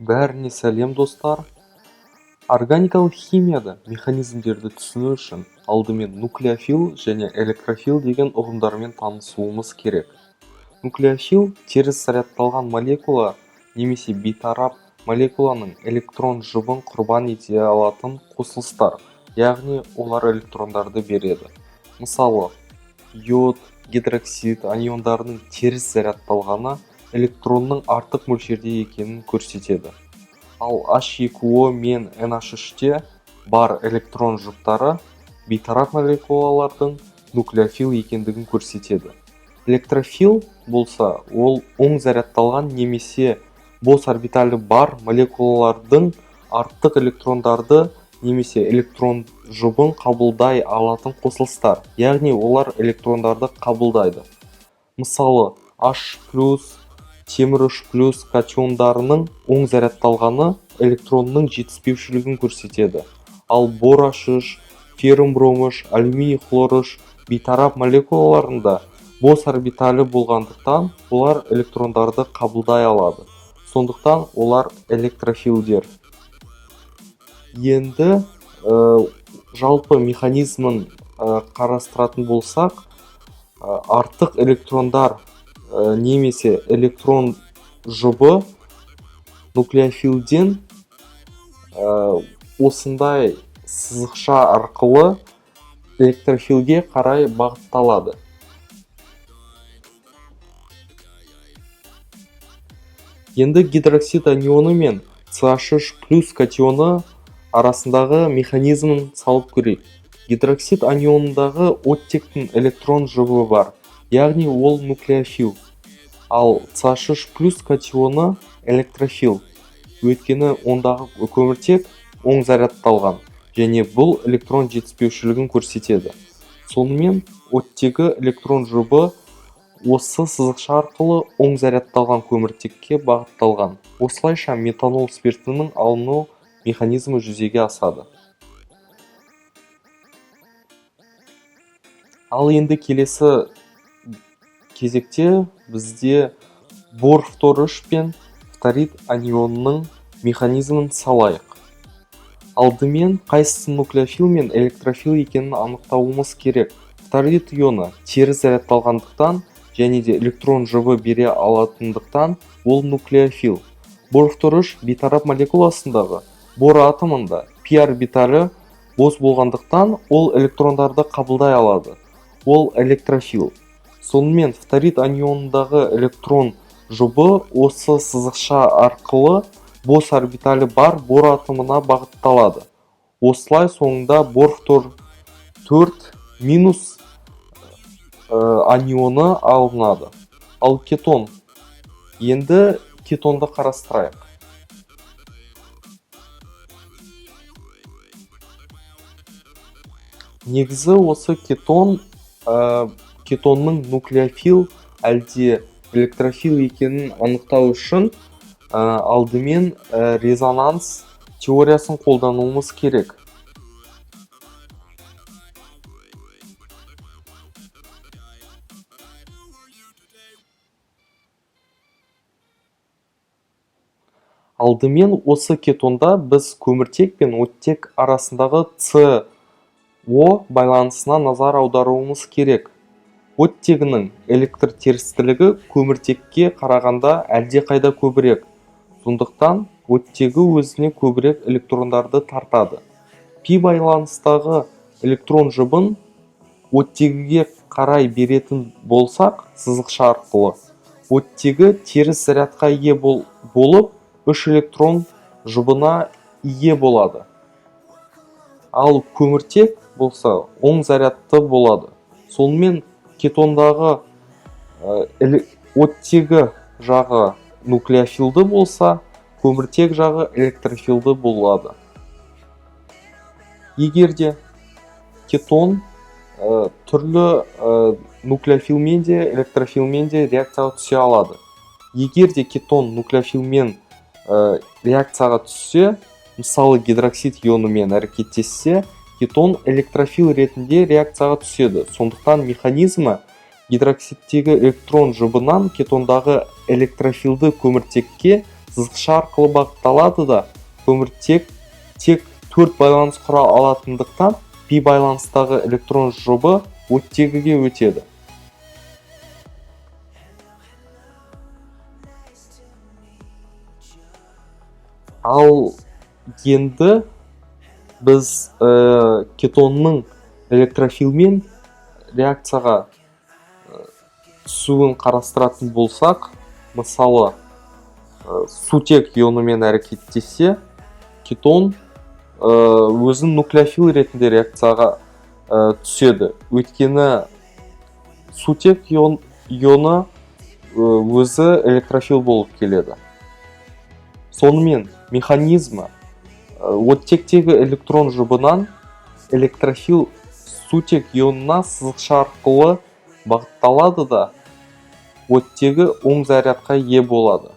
Бәріне сәлем, достар! Органикалық химияда механизмдерді түсіну үшін алдымен нуклеофил және электрофил деген ұғымдармен танысуымыз керек. Нуклеофил – теріс зарядталған молекула немесе бейтарап молекуланың электрон жұбын құрбан ете алатын қосылыстар, яғни олар электрондарды береді. Мысалы, йод, гидроксид аниондарының теріс зарядталғаны электронның артық мөлшерде екенін көрсетеді. Ал H2O мен NH3-те бар электрон жұптары бейтарап молекулалардың нуклеофил екендігін көрсетеді. Электрофил болса, ол оң зарядталған немесе бос орбиталі бар молекулалардың артық электрондарды немесе электрон жұбын қабылдай алатын қосылыстар, яғни олар электрондарды қабылдайды. Мысалы, H плюс, темір 3 плюс катиондарының оң зарядталғаны электронның жетіспеушілігін көрсетеді. Ал бор H3, феррум бром 3, алюминий хлор 3 бейтарап молекулаларында бос орбиталі болғандықтан, олар электрондарды қабылдай алады. Сондықтан олар электрофилдер. Енді жалпы механизмін қарастыратын болсақ, артық электрондар немесе электрон жұбы нуклеофилден осындай сызықша арқылы электрофилге қарай бағытталады. Енді гидроксид анионы мен CH3 плюс катионы арасындағы механизмін салып көрейік. Гидроксид анионындағы оттектің электрон жұбы бар, яғни ол нуклеофил. Ал CH3 плюс катионы электрофил, өйткені ондағы көміртек оң зарядталған және бұл электрон жетіспеушілігін көрсетеді. Сонымен, оттегі электрон жұбы осы сызықша арқылы оң зарядталған көміртекке бағытталған. Осылайша метанол спиртінің алыну механизмі жүзеге асады. Ал енді келесі кезекте бізде бор фтор 3 пен фторид анионының механизмін салайық. Алдымен қайсысы нуклеофил мен электрофил екенін анықтауымыз керек. Фторид ионы теріс зарядталғандықтан және де электрон жұбы бере алатындықтан, ол нуклеофил. Бор фтор 3 бейтарап молекуласындағы бор атомында пи орбиталі бос болғандықтан, ол электрондарды қабылдай алады. Ол электрофил. Сонымен, фторид анионындағы электрон жұбы осы сызықша арқылы бос орбиталі бар бор атомына бағытталады. Осылай соңында бор фтор 4 минус анионы алынады. Ал кетон. Енді кетонды қарастырайық. Негізі осы кетонның нуклеофил әлде электрофил екенін анықтау үшін алдымен резонанс теориясын қолдануымыз керек. Алдымен осы кетонда біз көміртек пен оттек арасындағы С-О байланысына назар аударуымыз керек. Оттегінің электр терістілігі көміртекке қарағанда әлдеқайда көбірек. Сондықтан оттегі өзіне көбірек электрондарды тартады. Пи байланыстағы электрон жұбын оттегіге қарай беретін болсақ, сызықша арқылы оттегі теріс зарядқа ие болып, 3 электрон жұбына ие болады. Ал көміртек болса оң зарядты болады. Сонымен, кетондағы оттегі жағы нуклеофилді болса, көміртек жағы электрофилді болады. Егер де кетон түрлі нуклеофилмен де, электрофилмен де реакцияға түсе алады. Егер де кетон нуклеофилмен реакцияға түссе, мысалы, гидроксид ионымен әрекеттессе, кетон электрофил ретінде реакцияға түседі. Сондықтан механизмі гидроксидтегі электрон жұбынан кетондағы электрофилді көміртекке Сызықша арқылы бағытталады да, көміртек тек төрт байланыс құра алатындықтан, пи байланыстағы электрон жұбы оттегіге өтеді. Ал енді біз кетонның электрофилмен реакцияға түсуін қарастыратын болсақ, мысалы, сутек ионымен әрекеттессе, кетон өзін нуклеофил ретінде реакцияға түседі, өйткені сутек ионы өзі электрофил болып келеді. Сонымен, механизмі: оттектегі электрон жұбынан электрофил сутек ионына сызықша арқылы бағытталады да, оттегі оң зарядқа ие болады.